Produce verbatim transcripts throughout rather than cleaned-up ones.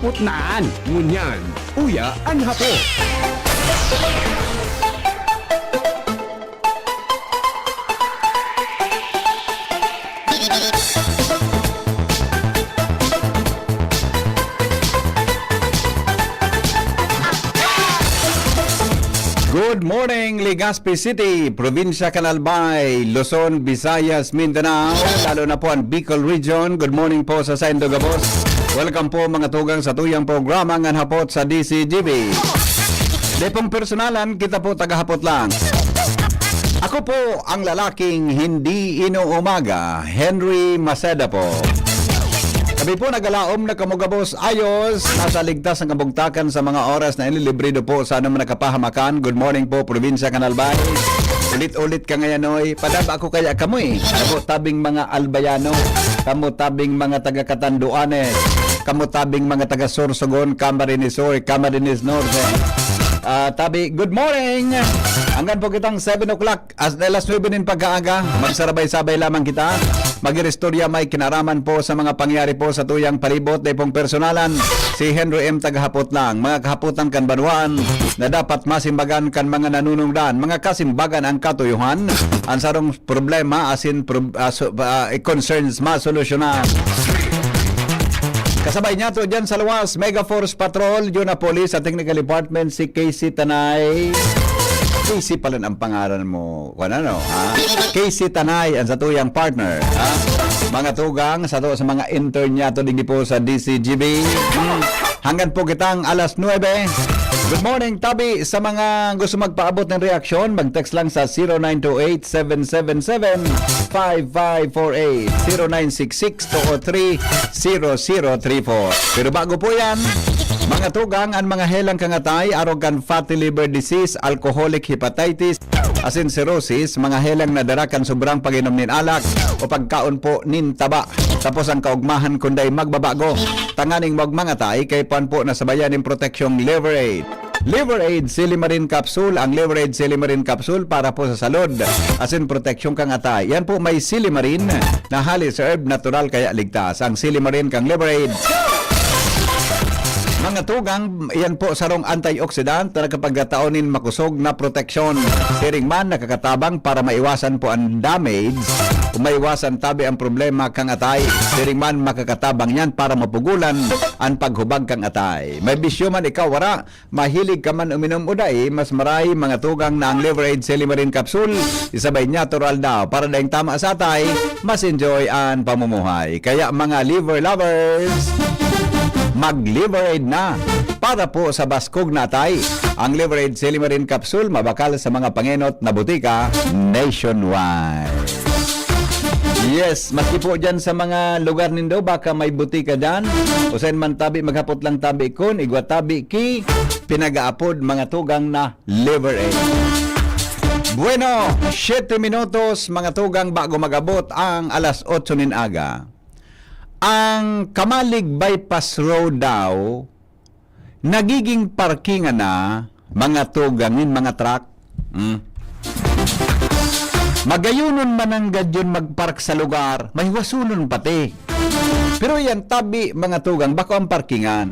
Putnaan, ngunyan, uya an hapot. Good morning, Legazpi City, Probinsya kan Albay, Luzon, Visayas, Mindanao, lalo na po ang Bicol Region. Good morning po sa saindo gabos. Welcome po, mga tugang, sa tuyang programa ngan hapot sa D C G B. Di pong personalan, kita po tagahapot lang. Ako po ang lalaking hindi inuumaga, Henry Maceda po. Kami po nagalaom na kamo gabos ayos, nasa ligtas ang kabugtakan sa mga oras na ini, librido po sa anumang kapahamakan. Good morning po, Probinsya kan Albay. Ulit-ulit ka ngayon, oy. Padaba ako kaya kamo, eh. Kamo tabing mga Albayano, kamo tabing mga taga Catanduanes, kamo tabing mga taga Sorsogon, Camarines Sur, Camarines Norte. Ah, tabi, good morning! Hanggang po kitang seven o'clock. As, alas nuebe nin pagkaaga, magsarabay-sabay lamang kita. Mag-iristorya may kinaraman po sa mga pangyari po sa tuyang palibot, di pong personalan, si Henry M. Tagahapot lang. Mga kahapotan kan banwaan na dapat masimbagan kan mga nanunungdan. Mga kasimbagan ang katuyuhan, ang sarong problema asin prob-, ah, so-, ah, concerns masolusyonan. Kasabay niya to dyan sa luwas, Mega Force Patrol, Yun na Police sa Technical Department, si Casey Tanay. Casey pala ang pangalan mo. Kung ano, ha? Casey Tanay, ang satuyang partner, ha? Mga tugang, sato sa mga intern niya to, digdi po sa D C G B. Hmm. Hanggang po kitang alas nuebe. Good morning, tabi, sa mga gusto magpaabot ng reaksyon, mag-text lang sa zero nine two eight, seven seven seven, five five four eight, zero nine six six, two oh three, zero zero three four. Pero bago po yan, mga tugang, ang mga helang kangatay, arog kan fatty liver disease, alcoholic hepatitis, asin cirrhosis, mga helang nadara kan sobrang pag-inom nin alak o pagkaon po nin taba. Tapos ang kaugmahan kunday magbabago, tanganing magmangatay, kay pan po nasabayan nin proteksyong Liver Aid. Liver Aid Silimarin Capsule. Ang Liver Aid Silimarin Capsule para po sa salud asin proteksyon kang atay. Yan po may silimarin na halis sa herb, natural kaya ligtas. Ang silimarin kang Liver Aid. Mga tugang, yan po sarong antioxidant na nakapagtatao nin makosog na proteksyon. Siring man, nakakatabang para maiwasan po ang damage o maiwasan tabi ang problema kang atay. Siring man, makakatabang yan para mapugulan ang paghubag kang atay. May bisyo man ikaw, wara, mahilig ka man uminom o dai, mas maray mga tugang na ang Liver Aid Silimarin Capsule, isabay natural daw. Para daing tama sa atay, mas enjoy an pamumuhay. Kaya mga liver lovers, mag-Liver Aid na para po sa baskog na atay. Ang Liver Aid Silimarin Capsule mabakal sa mga pangenot na butika nationwide. Yes, maski po dyan sa mga lugar nindo, baka may butika dyan. Usain man tabi, maghapot lang tabi kun, igwa tabi ki, pinag-aapod mga tugang na Liver Aid. Bueno, siyete minutos, mga tugang, bago mag-abot ang alas otso nin aga. Ang Kamalig Bypass Road daw, nagiging parkingan na mga tugang nin mga truck. Hmm. Magayonon man nanggad yun magpark sa lugar, mahiwasonon pati. Pero yan, tabi, mga tugang, bako ang parkingan.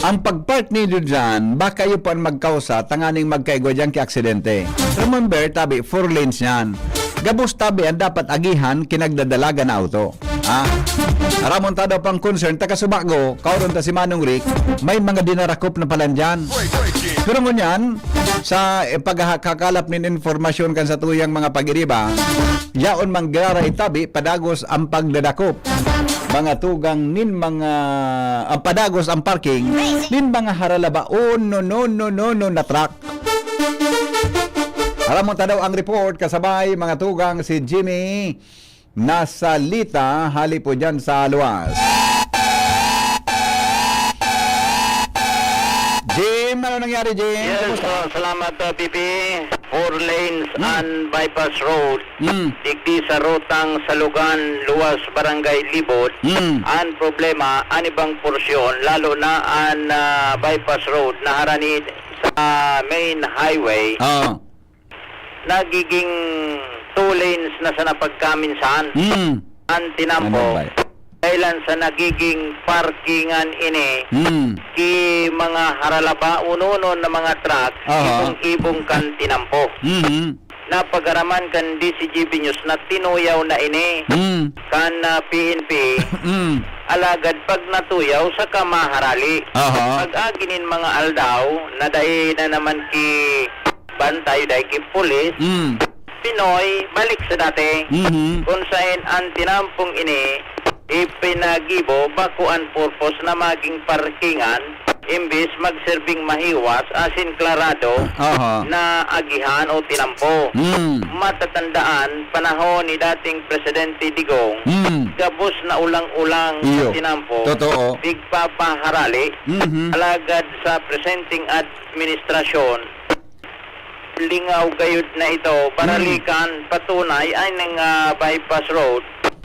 Ang pagpark ninyo dyan, baka iyo pa ang magkausa, tanganing magkaigwa dyan ki aksidente. Remember, tabi, four lanes yan. Gabos tabi ang dapat agihan, kinagdadalagan na auto. Ha? Aramon ta daw pang concern, taga Subago, kauron ta si Manong Rick, may mga dinarakop na palan dyan. Pero ngunyan, sa, eh, pagkakakalap nin informasyon kan sa tuyang mga pag-iriba, yaon man gara itabi, padagos ang pagdadakop. Mga tugang nin mga, ang padagos ang parking nin mga haralabaon, no, no, no, no, no, na truck. Aramon ta daw ang report, kasabay, mga tugang, si Jimmy Nasalita, hali po dyan sa luwas. Jim, ano nangyari, Jim? Yes, Kumusta? Uh, salamat, uh, P P. Four lanes Hmm. and bypass road. Hmm. Digdi sa rutang Salugan, luwas Barangay Libod. Hmm. Ang problema, ang ibang porsyon, lalo na ang, uh, bypass road, naharani sa main highway. Oo. Nagiging two lanes na sana pagkaminsan. Hmm. Ang tinampo, Ano ba? dahilan sa nagiging parkingan ini Hmm. ki mga haralaba unonon na mga truck, Aha. ibong-ibong kan tinampo. Mhm. Napagaraman kan D C G B News na tinuyaw na ini Hmm. kan, ah, P N P. Hmm. Alagad pag natuyaw, saka maharali. Aha. Pag-agi nin mga aldaw, na dai na naman ki bantay, dai ki pulis, Hmm. Pinoy, balik sa dati. Mhm. Kung saen an tinampong ini, ipinagibo, bako an purpose na maging parkingan, imbis magserbing mahiwas, asin klarado Aha. na agihan o tinampo. Hmm. Matatandaan, panahon ni dating Presidente Digong, Hmm. gabos na ulang-ulang Iyo. sa tinampo, Totoo. pigpapaharali, Mhm. alagad sa presenteng administrasyon, lingaw gayud na ito, Hmm. baralikan, patunay, ay nang, ah, bypass road,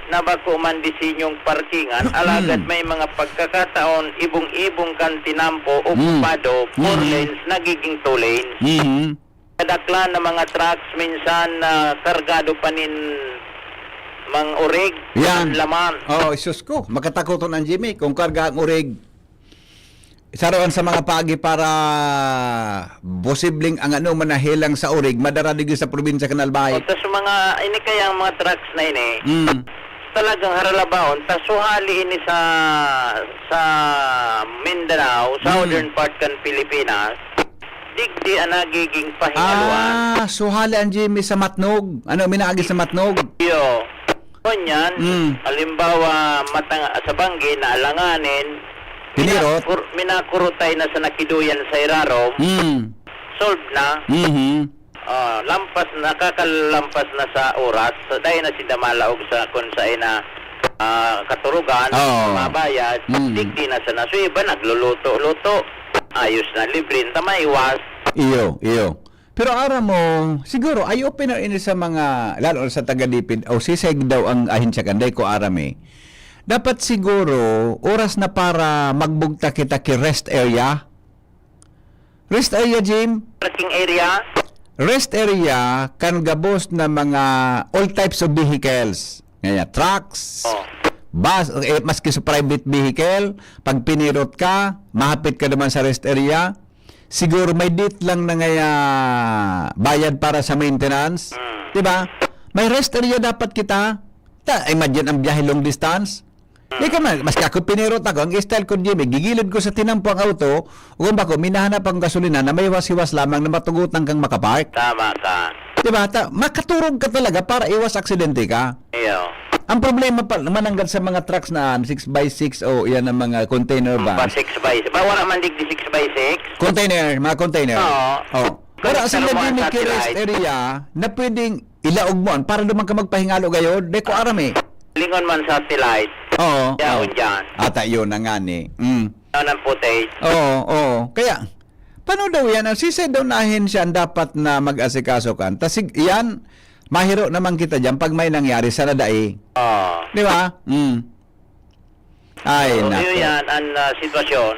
na bako man disenyong parkingan, alagad Hmm. may mga pagkakataon, ibong-ibong kan tinampo, Hmm. okupado, four Hmm. lanes, nagiging two lanes. Hmm. Kadaklan na mga trucks, minsan, ah, kargado pa nin mga urig, Yan. laman. Oh, sus ko, makatakoton an Jimmy kung karga ang urig. Saroan sa mga paagi para posibleng ang ano, manahelang sa urig, madara digdi sa probinsya kan Albay. O, tas mga, ini kaya ang mga trucks na ini, Mm. talagang haralabaon, tas suhali ini sa, sa Mindanao, Mm. southern part kan Pilipinas, digdi ang nagiging pahingaluan. Ah, suhali ang Jimmy sa Matnog. Ano, minaagi sa Matnog? Iyo. Ngunyan, Mm. halimbawa, matang-, sa banggi, naalanganin, Pinirot? minakur-, minakurutay na sa nakiduyan sa irarom, Mm. solve na. Mhm. Ah, lampas, nakakalampas na sa oras. So, dahil na sinda malaog sa kung sa ina, ah, katurugan, Oo. mabayad, Mm. digdi na sana. So, iba nagluluto-luto. Ayos na, libre na, maiwas. Iyo, iyo. Pero aram mo, siguro, eye-opener ini sa mga, lalo na sa taga-DepEd, o sisay daw ang ahensya kan, dai ko aram eh. Dapat siguro, oras na para magbugtak kita ki rest area. Rest area, Jim? Parking area? Rest area kan gabos na mga all types of vehicles. Ngaya, trucks, Oh. bus, eh, maski sa private vehicle, pag pinirot ka, mahapit ka naman sa rest area, siguro may dit lang na ngaya bayad para sa maintenance. Mm. Di ba? May rest area dapat kita. Ta, imagine ang biyahe long distance. Mm. Di ka man, maski ako pinirot ako, ang style ko, Jimmy, gigilid ko sa tinampo ang auto, o kung bako, minahanap ang gasolina na may hiwas-hiwas lamang na matugutan kang makapark. Tama ka. Di ba? Ta, makaturog ka talaga para iwas aksidente ka. Iyo. Ang problema pa, mananggad sa mga trucks na, ah, six by six o yan ang mga container Mm, vans. pa six by, ba, wala man digdi six by six? Container, mga container. Oo. Oh. Wala Kaya sila sa mga din may satellite. rest area na pwedeng ilaog mo para duman ka magpahingalo gayod. Di ko aram eh. Lingon man satellite. Oo, Yaon oo. dyan. Ata yun na nga ni. Mm. Yan ang footage. Oo, oo. Kaya, paano daw yan? Ang sisay daw na ahensya ang dapat na mag-asikaso kan. Tas sig-, yan, mahiro naman kita dyan pag may nangyari sa nadai. Oo. Di ba? Mm. Ay, So, nako. yun yan, ang, ah, sitwasyon.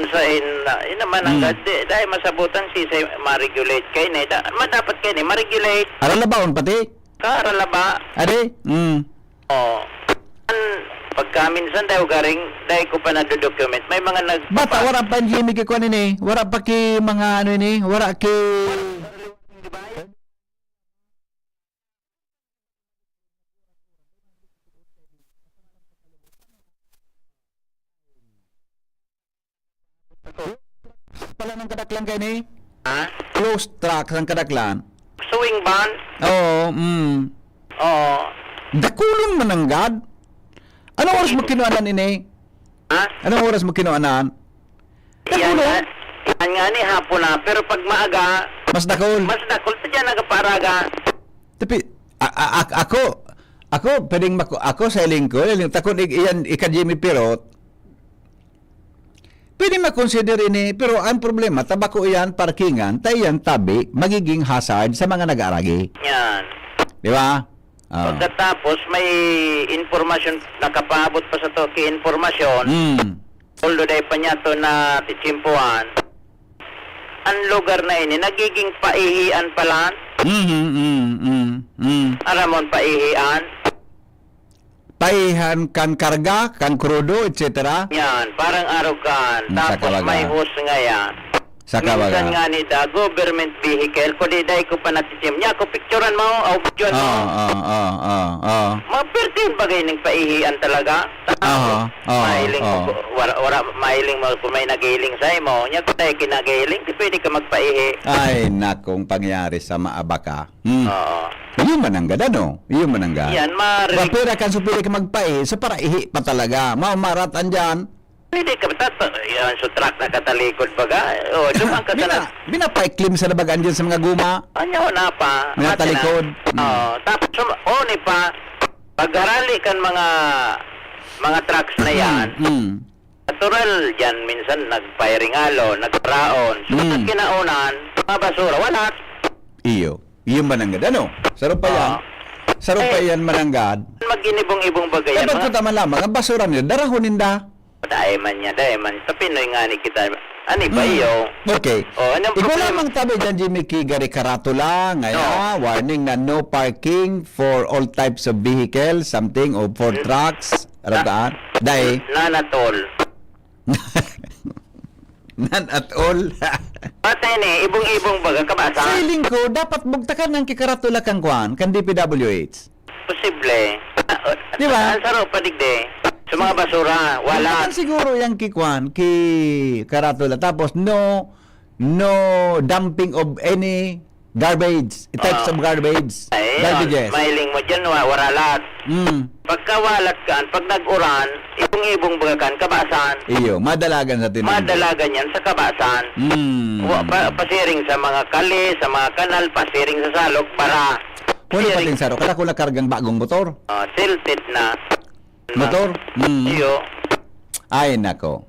Sa in, ah, yun naman ang Hmm. gad-, di, dahil masabutan si, si ma-regulate kayo na, da-, ma-, dapat kayo na, ma-regulate. Aralabaon pati? Ka, aralaba. Ade? Hmm. Oo. An, pagka minsan dahil garing, dahil ko pa nadodocument, may mga nagpapa- Bata, wala pa ang Jimmy kikuan ini. Wala pa ki mga ano ini. Wala ki Pala ng kadaklan kayo ni? Ha? Close truck ng kadaklan. Swing van? Oo, mm. Oo. Dakulon man ang gad. Anong oras mo kinuanan ini? Ha? Anong oras mo kinuanan? Yan Dakulon? nga, yan nga ni hapon na, pero pag maaga, Mas dakol. mas dakol pa dyan, nagaparaga. Tapi, a-, a-, a-, ako, ako, pwedeng mako-, ako sa iling ko, iling, takon ig-, iyan, ika Jimmy Pirot, pwede makonsider ini, pero ang problema, tabako iyan, parkingan, ta iyan tabi, magiging hazard sa mga nag-aaragi. Yan. Di ba? Ah. Pagkatapos, may impormasyon, nakapaabot pa sa to, ki impormasyon, Hmm. although dahil pa niya to na titsimpuhan, ang lugar na ini, nagiging paihian pala. Mhm, mm, mm, mm. Aramon, paihian. paihan kan karga, kan krudo, et cetera. Yan, parang arogan. Hmm, Tapos saka baga. may hose nga yan. Saka Minsan baga. nga ni da, government vehicle, kundi dai ko pa natitim. Niya, kung picturean mo, o videoan mo. Oo, oo, oo, oo. Mga pertin bagay ning paihian talaga. Aha, oo, Mahiling oo. mo, wala, wala, mahiling mo kung may naghiling sa imo. Niya, kung tayo kinaghiling, di pwede ka magpaihi. Ay, nakong pangyari sa maabaka. Hmm. Oo. Iyo mananggad, ano? Iyo mananggad. Yan, ma- Mapira kan supili ka magpaihi, sa paraihi pa talaga. Mamarat andyan. Pwede ka, tata-, yan, sa truck nakatalikod baga. O, duman ka sa Bina, na- binapaiklim sa labagan dyan sa mga guma. Ano, na pa? Mga Mati na. talikod. Mm. Oo. Tapos, sum-, oni pa, pagharali kan mga, mga trucks na yan, Mm. natural, yan, minsan nagpairingalo, nagparaon. So, Mm. pag kinaunan, mga basura, wala. Iyo. Iyo mananggad. Ano? Saro pa yan. Oo. Saro pa Eh, yan mananggad. Mag-inibong-ibong bagay yan, Dapat mga ko tama lamang, ang basura nila, darahon ninda. Dai man niya, dai man. Sa Pinoy nga ni kita. Ani ba Hmm. iyo? Okay. Oh, anong Ikaw problema? lamang tabi dyan, Jimmy, ki Gary Karatula, ngaya, No. warning na no parking for all types of vehicles, something, or for Hmm. trucks, Ah. arataan. Dai. None at all. None at all. Patay ni, ibong-ibong baga, kabasa? Feeling ko, dapat bugtakan ang ki Karatula kang kwan, kan D P W H. Posible. Di ba? Saan sa Ropa, digdi? Sa mga basura, wala. Dapat siguro yang ki kwan, ki Karatula. Tapos, no, no dumping of any garbage, types Ah. of garbage. Ay, Garbages. Mahiling mo dyan, wa-, waralat. Mm. Pagkawalat kan, pag nag-uran, ibong-ibong baga kan, kabasan. Iyo, madalagan sa tinampo. Madalagan yan sa kabasan. Mm. Wa-, pa-, pasiring sa mga kali, sa mga kanal, pasiring sa salog, para Pwede Siring. pating saro, kada ko nakargang bagong motor. Ah, tilted na. Motor? Mm. Iyo. Ay, nako.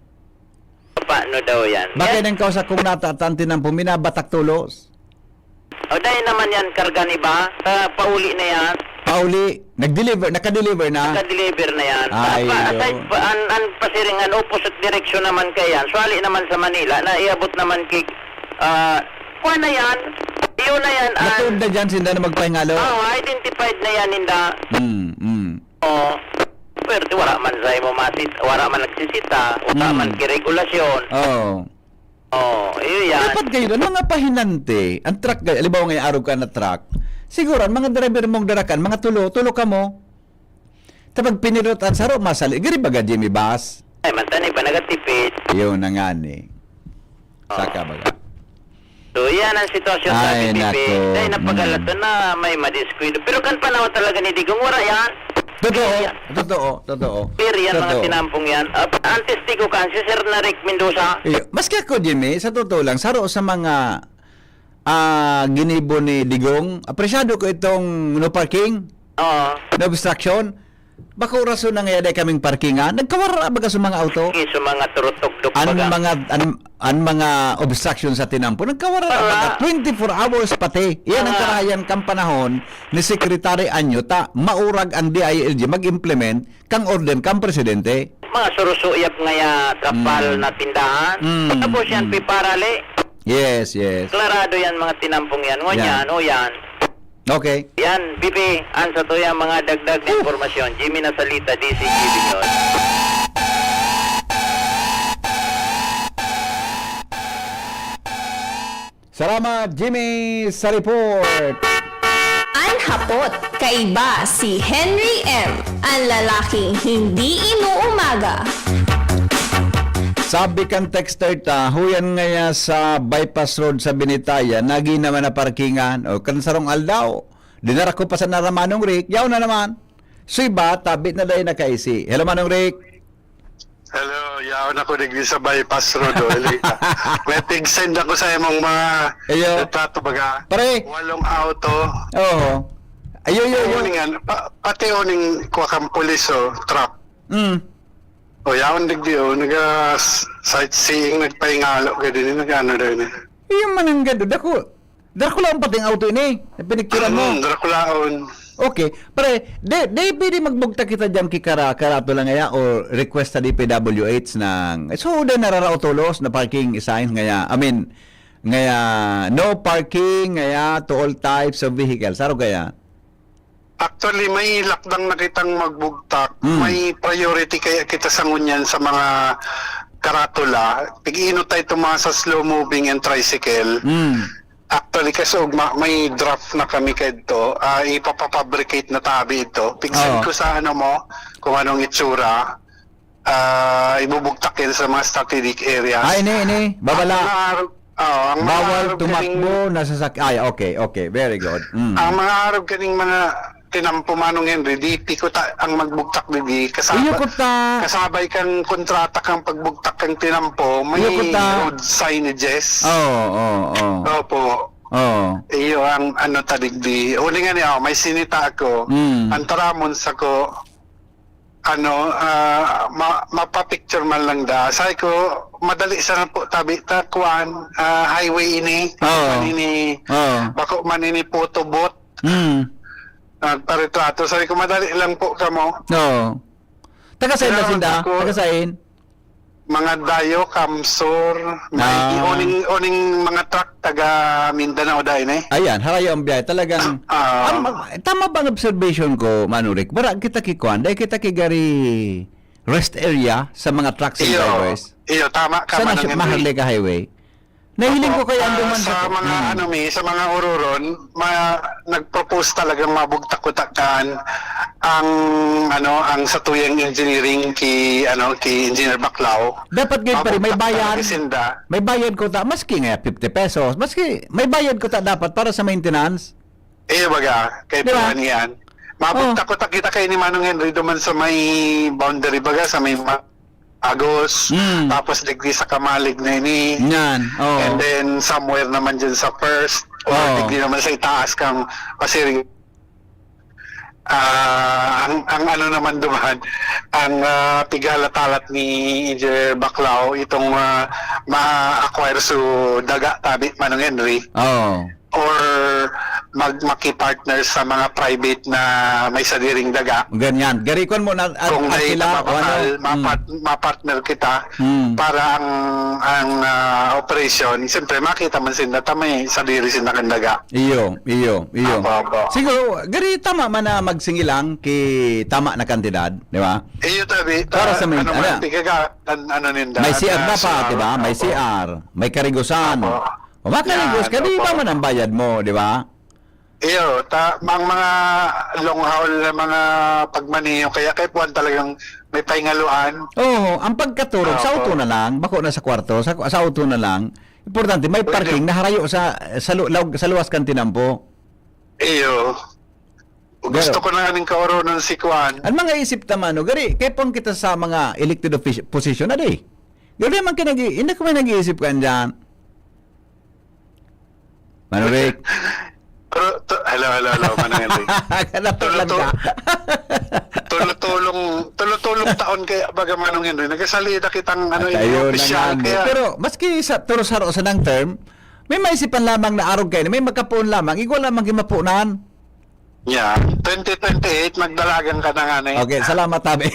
Paano daw yan? Bakit Yan. ang kausa kong nata-, tanti ng pumina, batak tulos? O, dahil naman yan, karga ni ba? Ah, pauli na yan. Pauli. Nag-deliver, naka-deliver na? Naka-deliver na yan. Ay, Pa-, yun. aside pa, an, an pasiring, an opposite direction naman kaya yan. Swali naman sa Manila, na iabot naman kay, ah, kuha na yan. Yun na yan, an Matuod na dyan, sinda na magpahingalo? Oo, identified na yan, ninda. Mm, mm. Oo. Pero wala man sa imo masit-, wala man nagsisita, wala Mm. man kiregulasyon. Oo. Oo, iyo yan. Dapat kayo, ang mga pahinante, ang truck, halimbawa ngayon, arog ka na truck, siguro, ang mga driver mong darakan, mga tulo, tulo ka mo. Tapag pinirot ang saro, masali. Giri baga, Jimmy Bas? Ay, man, tani ba, nagatipid? Yun na nga ni. Oo. Saka baga. So, yan ang sitwasyon sa Ay, P P P. nako. Dahil napagalato Mm. na may madiskwento. Pero kan panahon talaga ni Digong, wala yan. Totoo. Yan. Totoo. Totoo. Clear yan, mga Totoo. tinampong yan. Ah, ang testigo kan, si Sir Naric Mendoza. Iyo. Maski ako, Jimmy, sa totoo lang, saro sa mga, ah, ginibo ni Digong, apresyado ko itong no parking, Oo. no obstruction. Bako rason na nga yaday kaming parkingan. Nagkawara baga sa mga auto. Maski sa mga turutugdok An baga. mga, an, an mga obstruction sa tinampo, nagkawara Para baga twenty-four hours pati. Yan ang Mga karayan kang panahon ni Secretary Anyo ta maurag ang D I L G mag-implement kang order kang presidente. Mga surusuyap nga ya trapal Mm. na tindahan. Mm, Tapos yan, mm. piparali. Yes, yes. Klarado yan, mga tinampong yan. Ngunyan, Yan. o yan. Okay. Yan, P P, an sa tuya mga dagdag na Whew! impormasyon, Jimmy Nasalita, D C G B News. Salamat, Jimmy, sa report. An hapot, kaiba si Henry M, an lalaking hindi inuumaga. Sabi kan texter ta, huyan ngaya sa bypass road sa Binitaya, nagi naman na parkingan. O, kan sarong aldaw, dinara ko pa sa nara Manong Rick, yaw na naman. Soy ba, tabi na dahil nakaisi. Hello, Manong Rick. Hello, yaon ako digdi sa bypass road, o, Elita. May pig-send ako sa imong mga Ayo. retrato, baga. Pare. Walong auto. Oo. Ayo, yo, yo. Uningan, pa, pati uning kuha kang pulis, o, truck. Mm. O, yaon digdi, o, naga s-, sightseeing, nagpahingalo ka din, nag-ano daw na. Iyo man ang gado. Dako, dako lang pating auto ini. Pinicturean mo. Mm, dako laon. Okay. Pare, di, di pwede magbugtak kita dyan kay Kara-, Karato lang ngaya o request sa D P W H ng, so, di nararao tolos na parking signs ngaya. I mean, ngaya, no parking ngaya to all types of vehicles. Saro kaya? Actually, may lakdang na kitang magbugtak. Mm. May priority kaya kita sa ngunyan sa mga karatula. Pig-inot tayo itong mga sa slow moving and tricycle. Mm. Actually, kasi ugma, may draft na kami kadto. Ah, ipapafabricate na tabi ito. Pig-send Oo. ko sa ano mo, kung anong itsura. Ah, ibubugtak yan sa mga strategic areas. Ay, ini, ini. Babala. Ang mga arog, oh, ang mga Bawal arog tumakbo kaning na sasak-, ay, okay, okay. Very good. Mm. Ang mga arog kaning mga tinampo, Manong Henry, di, di ko ta-, ang magbugtak di, di kasaba-, Iyo ko ta. kasabay kang kontrata kang pagbugtak kang tinampo, may Iyo ko ta. road signages. Oo, oo, oo. Opo. Oo. Iyo ang ano ta digdi. Uli nga ni, oh, may sinita ako. Mm. Ang taramon sa ko, ano, ah, ma-, mapa-picture man lang da. Sabi ko, madali sana po tabi ta, kuan, ah, highway ini. Oo. Bako man ini, Oo. bako man ini photo booth. Mm. Nagparetrato. Sabi ko, madali lang po kamo. Oo. Taga saan na Pero sinda? ako, Taga saan? Mga Dayo, Kamsur, may Ah. oning, oning mga truck taga Mindanao dahil eh. Ayan, harayo ang biyahe. Talagang, Ah. ang, tama ba ang observation ko, Manong Rick? Wala kita kikuan, dahil kita kigari rest area sa mga trucks and Iyo, drivers. iyo, tama ka, Sa Manong Nasyo-, Henry. Maharlika Highway. Nahiling Opo. ko kaya ang Ah, duman sa sa mga, Mm. ano, mi, sa mga ururon, ma-, nag-propose talagang mabugtak-utakan ang, ano, ang satuyang engineering ki, ano, ki Engineer Baclao. Dapat gid, pare, may Mabugtak bayad. talaga sinda. May bayad ko ta, maski nga fifty pesos, maski may bayad ko ta dapat para sa maintenance. Eh, baga, kay Di ba? Puan yan. Mabugtak Oh. ko ta kita kay ni Manong Henry duman sa may boundary, baga, sa may ma-, Agos, Mm. tapos digdi sa Kamalig na ini. Yan, oo. And then, somewhere naman dyan sa first, or Oo. digdi naman sa itaas kang Pasiri. Ah, ang, ang ano naman duman, ang, ah, pighalahalat ni Engineer Baclao, itong, ah, ma-acquire su daga, tabi, Manong Henry. Oo. Or mag-, maki-partner sa mga private na may sadiring daga. Ganyan. Gari, kwan mo na, at, Kung at may sila, o ano? mapapakal, Mm. mapat-, mapartner kita Mm. para ang, ang, ah, operation, siyempre, makita man sinda ta may sadiri sinda kan daga. Iyo, iyo, iyo. Apo, apo. Siguro, gari, tama man na magsingilang ki tama na kantidad, di ba? Iyo, tabi. Para Ta-, sa main-, ano man, ano? pigaga-, an-, ano ninda, May C R na dapat, sa di ba? May Apo. C R, may karigusan. Apo. O, makarigos Yan, ka, di opo. ba man ang bayad mo, di ba? Iyo, ta-, ang mga long haul na mga pagmaneho, kaya kay Puan talagang may pahingaluan. Oo, ang pagkaturog sa Opo. auto na lang, bako na sa kwarto, sa, sa auto na lang. Importante, may Pwede. parking na harayo sa, sa lu-, law-, sa luwas kan tinampo. Iyo. Gusto Pero ko na nga ning kaoronan si Kuan. Ang mga isip ta man, no? Gari, kay Puan kita sa mga elected offici-, position na di. Gari man ka nag-i-, hindi ko may nag-iisip ka dyan. Manong Rick. Pero, to-, hello, hello, hello, Manong Henry. Kalapit lang Tulo-, ka. tulo-tulong, tulo-tulong taon kaya baga, Manong Henry. Nagkasalida kitang, ano, At ayun na opisyal, nga, no. kaya Pero, maski sa, pero sa, sa nang term, may maisipan lamang na arog kayo, may magkapoon lamang, igwa lamang gimapunan. Yeah. Twenty twenty-eight, magdalagan ka na nga na eh. Okay, salamat, tabi.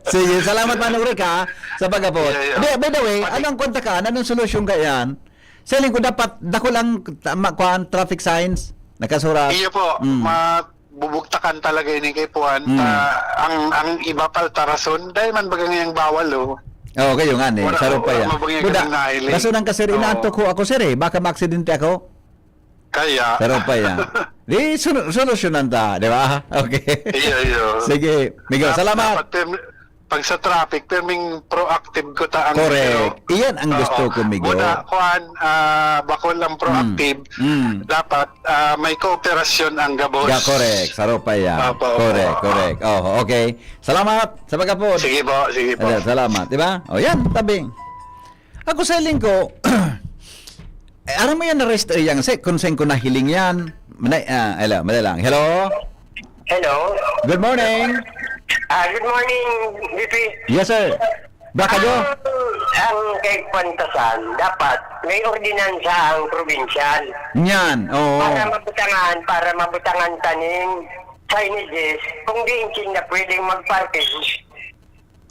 Sige, salamat, Manong Rick, ha, sa pag-abot. Yeah, yeah. By, by the way, Pati anong kwenta ka? Anong solusyon ka yan? Sa lingkod, dapat dakul ang tama, kuan, traffic signs, nakasurat. Iyo po, Mm. ma-, bubugtakan talaga ini kay Puan. Mm. Ta-, ang, ang iba pa, ta rason, dahil man baga ngayang bawal, oh. Oo, kayo nga, eh. Wala, Saro pa wala yan. mabangay Buda, kaming nahiling. rason ang kasir, Oo. inaantok ko ako, sir, eh. Baka maaksidente ako. Kaya. Saro pa yan. Di, solu-, solusyonan ta, di ba? Okay. Iyo, iyo. Sige, Migo, Dap-, salamat. dapat pim-, pag sa traffic, pirming proactive ko ta ang Correct. pero Iyan ang gusto Oo. ko, Migo. Buda, kuan, ah, bakol ang proactive. Mm. Mm. Dapat, ah, may kooperasyon ang gabos. Yeah, correct. Saro pa yan. Opo, opo. Correct, correct. Oh, okay. Salamat sa pag-apod. Sige po, sige po. Ayan, salamat. Di ba? O yan, tabi. Ako sa hiling ko, eh, aram mo yan na rest area, sa kung saan ko nahiling yan. Manay, ah, hello, madali lang. Hello? Hello? Good morning. Ah, good morning, V P. Yes, sir. Baka nyo? Ang, ang kay Pantasan, dapat may ordinansa ang probinsyal. Yan, oo. Para mabutangan, para mabutangan taning signages, kung diin sinda pwedeng mag-parking.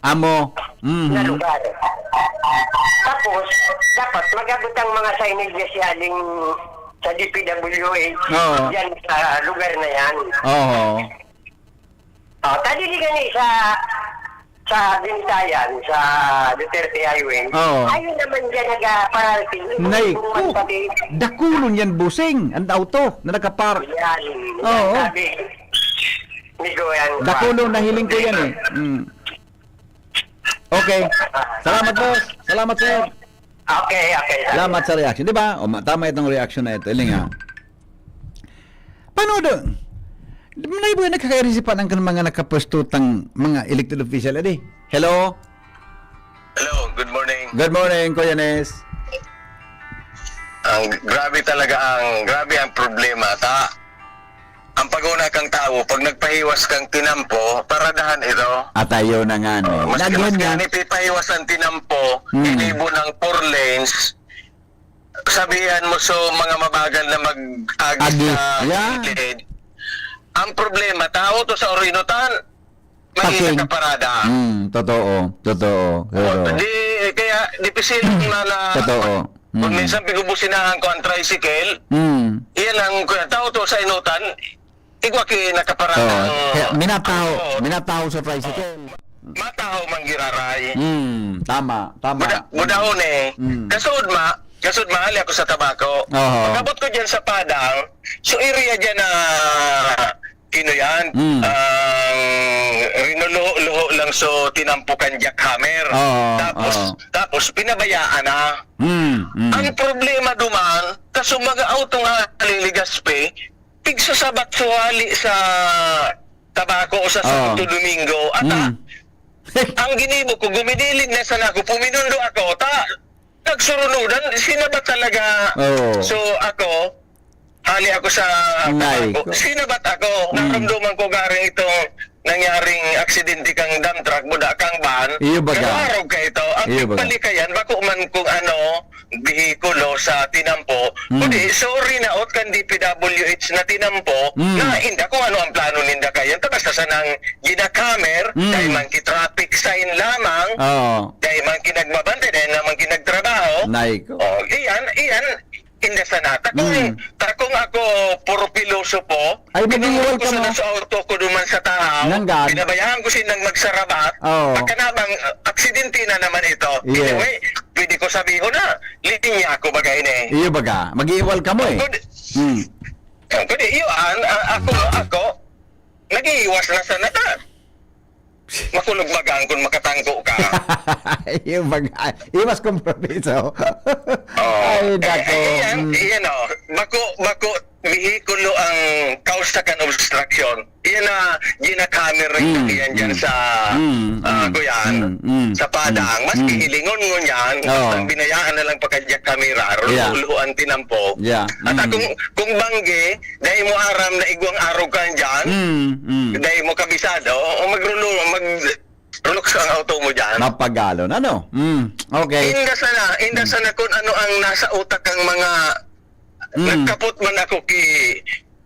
Amo. Mhm. na lugar. Tapos, dapat mag-abot ang mga signages sa aling sa D P W H, Oo. Diyan sa lugar na yan. Oo. Oh, tadi di gani sa, sa Binitayan, sa Duterte Highway. Oo. Ayun naman dyan nagpa-parking. Nay, Yung ko, pati dakulon yan, busing. Ang auto na nakapar-, Yan. Oo. Yan sabi ni Kuya. Dakulon, nahiling ko yan eh. Mm. Okay. Salamat, boss. Salamat, sir. Okay, okay. Salamat sa reaction. Di ba? O, ma-, tama itong reaction na ito. Iling, ha? Paano do? Manay ba nakakairisi pa ng mga nakapwesto tang mga elected official, adi? Hello? Hello, good morning. Good morning, Kuya Nes. Ang grabe talaga ang, grabe ang problema. Ta, ang paguna kang tawo, pag nagpahiwas kang tinampo, paradahan ito. At ayaw na nga, no. Oh, maski, Lagyan maski nga. Nipipahiwas ang tinampo, Hmm. inibo ng four lanes, sabihan mo, so, mga mabagal na mag-agi Agi. Sa Yeah. Gilid. Ang problema, tao to sa orinutan, may Parking. Nakaparada. Hmm, totoo, totoo, Oh, totoo. Di, kaya, dipisil na na Totoo. Kung Hmm. minsan pigubusinahan ko ang tricycle, Hmm. iyan ang, kuya, tao to sa inutan, igwa ki nakaparada Oo. ang Kaya minataho, Oo. minataho sa tricycle. Matahaw man giraray. Hmm, tama, tama. Buda-, budahon eh. Hmm. Kasud ma, kasud ma, ali ako sa tabako. Oo. Pagkabot ko dyan sa Padang, so area dyan na, kino yan, Hmm. ang rinuluho-luho lang so tinampo kan jackhammer. Oo, Tapos, oo. tapos pinabayaan na. Hmm, hmm. Ang problema duman, kaso mga auto nga naliligaspe, tigsusabat suwali sa tabako sa Oo. Santo Domingo. At, Hmm. ah, ang ginibo ko, gumidilig na sana ako, puminundo ako, ta, nagsurunudan, sinabat talaga. Oo. So, ako, hali ako sa Nay tabako. ko. Sinabat ako. Hmm. Naramdaman ko garing itong nangyaring aksidente kang dump truck, buda kang van. Iyo baga. Pero arog ka ito. Ang Iyo baga. Pagpalikayan, bako man kung ano, behikulo sa tinampo. Mm. Kundi, sorry na ot kan D P W H na tinampo, Mm. na inda kung ano ang plano ninda kayan. Ta basta sanang ginakamer, Mm. dahil man ki traffic sign lamang, Oo. dahil man kinagbabante, dahil naman kinagtrabaho. Nay ko. Oh, iyan, iyan, inda sana. Ta kung, Mm. ta kung ako, puro pilosopo, Ay, mag-iwal ka sana mo. Sa auto ko duman sa tahaw. Nanggan? Pinabayaan ko silang magsarabat. Oo. Pagka namang, uh, aksidente na naman ito. Yes. Anyway, pwede ko sabihon na, linya ako baga ini. Iyo baga, mag-iiwal ka mo eh. Ang kundi, Hmm. ang kundi, iyo, an, a-, ako, ako, nag-iiwas na sana ta. Makulog baga ang kun makatangko ka. Iyo baga, iwas kompromiso. Oo. Ay, Eh, dako. eh, iyan, Hmm. iyan, oh. Bako, bako, bihikulo ang kausa kan obstruction. Iyan na, ginakamer rin Mm, iyan dyan mm. sa, Mm, ah, mm, kuyan, mm, mm, sa padang. mm, Mas mm. Hihilingon mo niyan, Oo. Basta binayaan na lang pagkadya kamera, Yeah. Luluan tinampo. Yeah. At Mm. akong, kung banggi, dahil mo aram na igwang araw ka dyan, Mm, mm. dahil mo kabisado, o magrulo, magrulukso ang auto mo dyan. Mapagalon. Ano? Mm, okay. Inda sana, inda Mm. sana kung ano ang nasa utak ng mga Mm. Nagkapot man ako ki,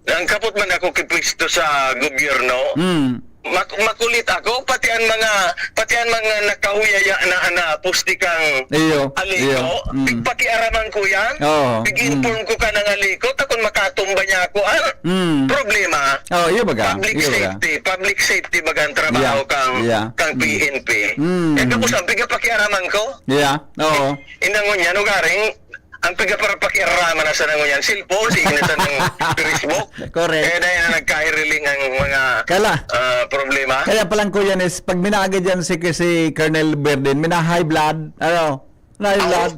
nagkapot man ako ki pwesto sa gobyerno. Mm. Mak-, makulit ako, pati ang mga, pati ang mga nakahuyaya na, na poste kang Iyo, Alico, iyo. Mm. pigpakiaraman ko yan. Oo. Pig-inform Mm. ko ka ng Alico, takon makatumba niya ako. Ah, Mm. problema. Oh, iyo baga? Public Iyo baga? safety. Public safety baga ang trabaho Yeah. kang, Yeah. kang Mm. P N P. Mm. Eh, kapos ang pigapakiaraman ko. Yeah. Oo. Inangon niya, nugaring, ang pigapakiaraman na sa nangunyan, cellphone, sige na sa nang Facebook. Correct. Eh, dahil na nagkahiriling ang mga, Kala. ah, problema. Kaya palang, Kuya Nes, pag minaagi dyan si, si Colonel Berdin, mina-high blood, ano? Na-high Aw. blood.